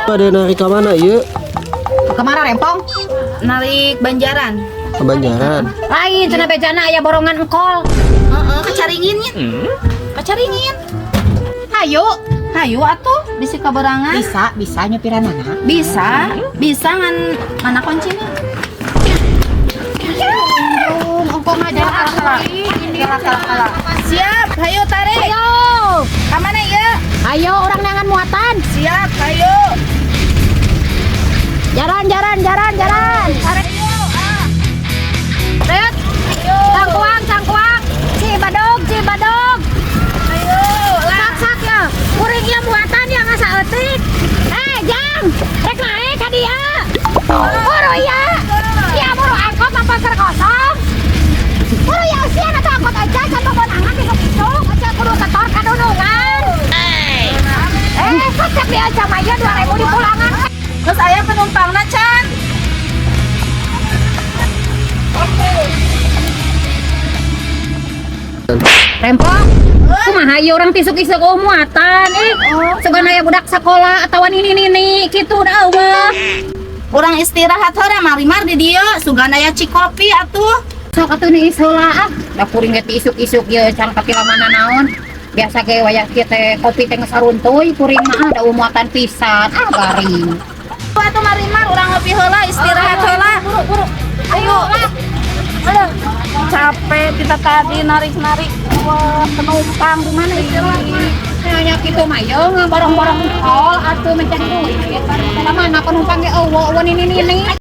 Ada narik ke mana ieu? Kemana rempong? Narik Banjaran. Ke Banjaran. Lain cenah bejana aya borongan engkol. Heeh, ka Caringin nya. Ka Caringin. Hayu. Hayu atuh, bisi kaberangan. Bisa, bisa nyupiranana. Bisa, bisa ngan mana kuncinya? Ongko mah jalan Kala kala kala. Siap, hayu tarik. Ayo. Ka mana ya? Ayo urang neangan muatan. Siap, hayu. Jalan jalan jalan jalan. Tarik. Ayo, ah. Ret. Cangkuang cangkuang. Cibadog Cibadog. Ayo, lah. Sak sak ya. Kuring ieu muatan ya ngan saeutik. Eh, Jang. Rek naik ka dieu. Buru ya. Ya buru angkot apa keur kosong. Buru ya eusian atuh angkot aja can bebenangan isuk-isuk. Aja kudu setor ka dunungan. Eh, kocek di aja mah ieu 2000 di pulangan. Terus aya penumpangna can. Rempong, kumaha ieu urang ti isuk-isuk oh muatan eh. Sugan aya budak sekolah atawa nini-nini kitu da eueuh. Urang istirahat heula marimar di dieu, sugan aya cikopi atuh. Sok atuh niis heula ah. Da kuring ge ti isuk-isuk ieu can kapilamana naon. Biasa ge wayah kieu teh kopi teh geus saruntuy kuring mah ah, da muatan pisan ah garing. Atuh marimar urang ngopi heula, istirahat heula. Buru, buru. Ayo. Aduh, capek kita tadi narik-narik. Wah, penumpang di mana istirahatnya? Hanya kitu mah ieu ngaborong-borong kol atuh mencari duit. Mana penumpang ge eueuh eueuh nini-nini.